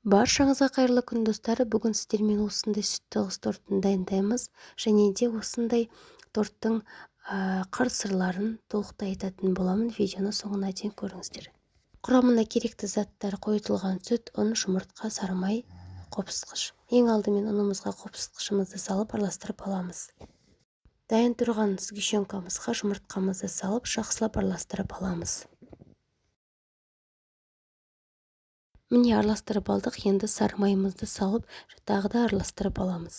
Баршаңызға қайырлы күн, достар! Бүгін сіздермен осындай сүтті ығыс тортын дайындаймыз және де осындай торттың қыр-сырларын толықтай айтатын боламын. Видеоны соңына дейін көріңіздер. Құрамына керекті заттар: қойытылған сүт, ұн, жұмыртқа, сары май, қопсытқыш. Ең алдымен ұнымызға қопсытқышымызды салып араластырып аламыз. Дайын тұрған сгущенкамызға жұмыртқамызды салып, жақсылап араластырып аламыз. Міне, араластырып алдық. Енді сары майымызды салып, тағы да араластырып аламыз.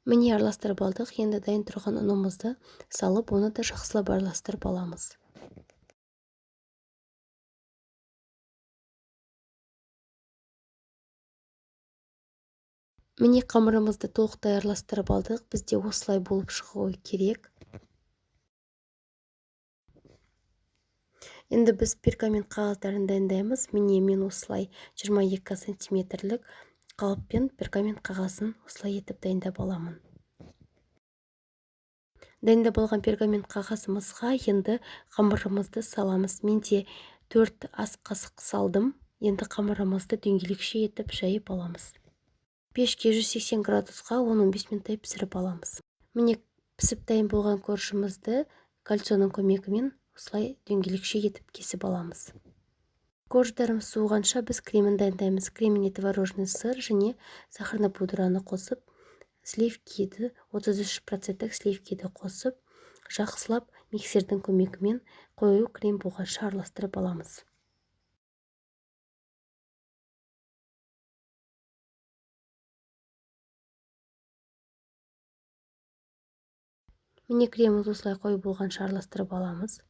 Міне, араластырып алдық. Енді дайын тұрған ұнымызды салып, оны да жақсылап араластырып аламыз. Міне, қамырымызды толықтай араластырып алдық. Бізде осылай болып шығуы керек. Енді біз пергамент қағаздарын дайындаймыз. Міне, мен осылай 22 сантиметрлік қалыппен пергамент қағазын осылай етіп дайындап аламын. Дайындап алған пергамент қағазымызға енді қамырымызды саламыз. Менде 4 ас қасық салдым. Енді қамырымызды дөңгелекше етіп жайып аламыз. Пешке 180 градусқа 10-15 минуттай пісіріп аламыз. Міне, пісіп дайын болған коржымызды кольцоның көмегімен осылай дөңгелекше етіп кесіп аламыз. Корждарымыз суығанша біз кремін дайындаймыз. Креміне творожный сыр және сахарный пудраны қосып, сливкиді, 33%-тік сливкиді қосып, жақсылап миксердің көмегімен қою крем болғанша араластырып аламыз. Міне, креміміз осылай қою болғанша араластырып аламыз.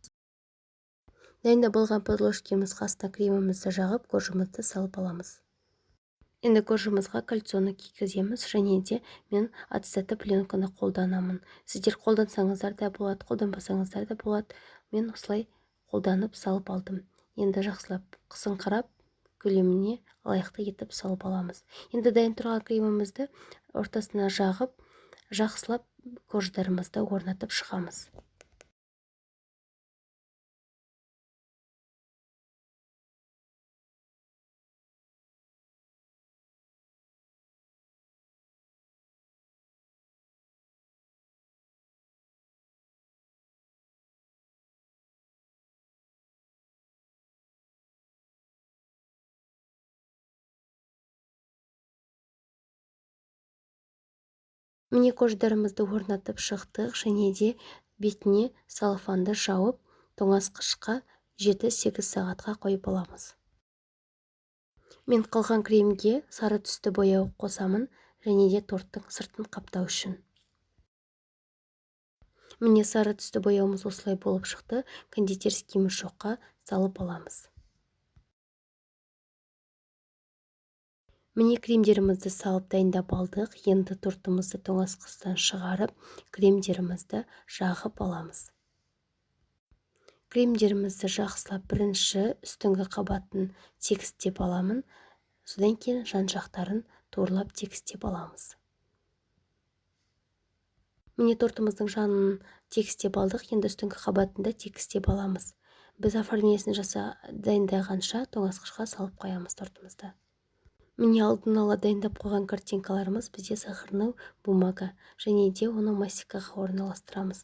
Дайындап алған подложкемізге астына кремімізді жағып, коржымызды салып аламыз. Енді коржымызға кольцоны кигіземіз және де мен ацетатты пленканы қолданамын. Сіздер қолдансаңыздар да болады, қолданбасаңыздар да болады. Мен осылай қолданып салып алдым. Енді жақсылап қысыңқырап көлеміне лайықты етіп салып аламыз. Енді дайын тұрған кремімізді ортасына жағып, жақсылап корждарымызды орнатып шығамыз. Міне, корждарымызды орнатып шықтық және де бетіне целлофанды жауып, тоңазытқышқа 7-8 сағатқа қойып аламыз. Мен қалған кремге сары түсті бояу қосамын және де торттың сыртын қаптау үшін. Міне, сары түсті бояуымыз осылай болып шықты. Кондитерский мешокқа салып аламыз. Міне, кремдерімізді салып дайындап алдық. Енді тортымызды тоңазытқыштан шығарып, кремдерімізді жағып аламыз. Кремдерімізді жақсылап бірінші үстіңгі қабатын тегістеп аламын. Содан кейін жан-жақтарын турлап тегістеп аламыз. Міне, тортымыздың жанын тегістеп алдық. Енді үстіңгі қабатын да тегістеп аламыз. Біз оформлениесін дайындағанша тоңазытқышқа салып қоямыз тортымызды. Міне, алдын ала дайындап қойған картинкаларымыз бізде сахарный бумага және де оны мастикаға орналастырамыз.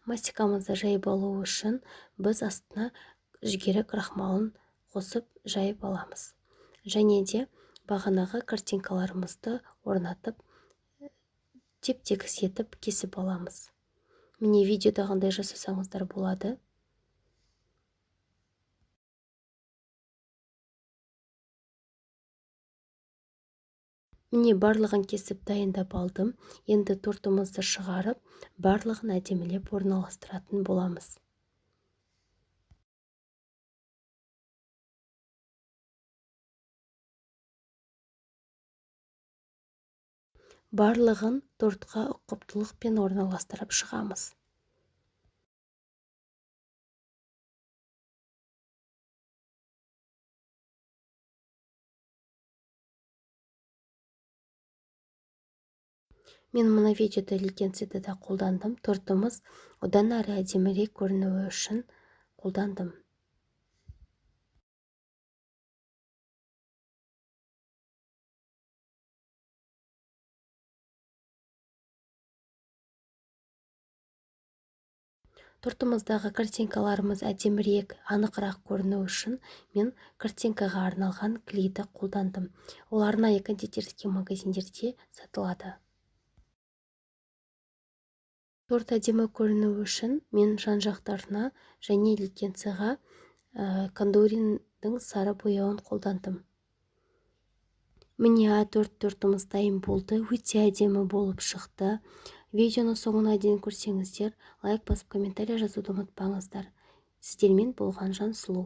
Мастикамызды жайып алу үшін біз астына жүгері крахмалын қосып жайып аламыз. Және де бағанағы картинкаларымызды орнатып, теп-тегіс етіп кесіп аламыз. Міне, видеодағындай жасасаңыздар болады. Міне, барлығын кесіп дайындап алдым. Енді тортымызды шығарып, барлығын әдемілеп орналастыратын боламыз. Барлығын тортқа ұқыптылықпен орналастырып шығамыз. Мен мына видеода легенцияда да қолдандым. Тортымыз одан әрі әдемірек көрінуі үшін қолдандым. Тортымыздағы картинкаларымыз әдемірек, анығырақ көріну үшін мен картинкаға арналған клейді қолдандым. Ол арнайы кондитерский магазиндерде сатылады. Торт әдемі көріну үшін мен жан-жақтарына және леггинсыға кандуриндің сары бояуын қолдандым. Міне, А4 тортымыз дайын болды, өте әдемі болып шықты. Видеоны соңына дейін көрсеңіздер, лайк басып, комментарий жазуды ұмытпаңыздар. Сіздермен болған Жансұлу.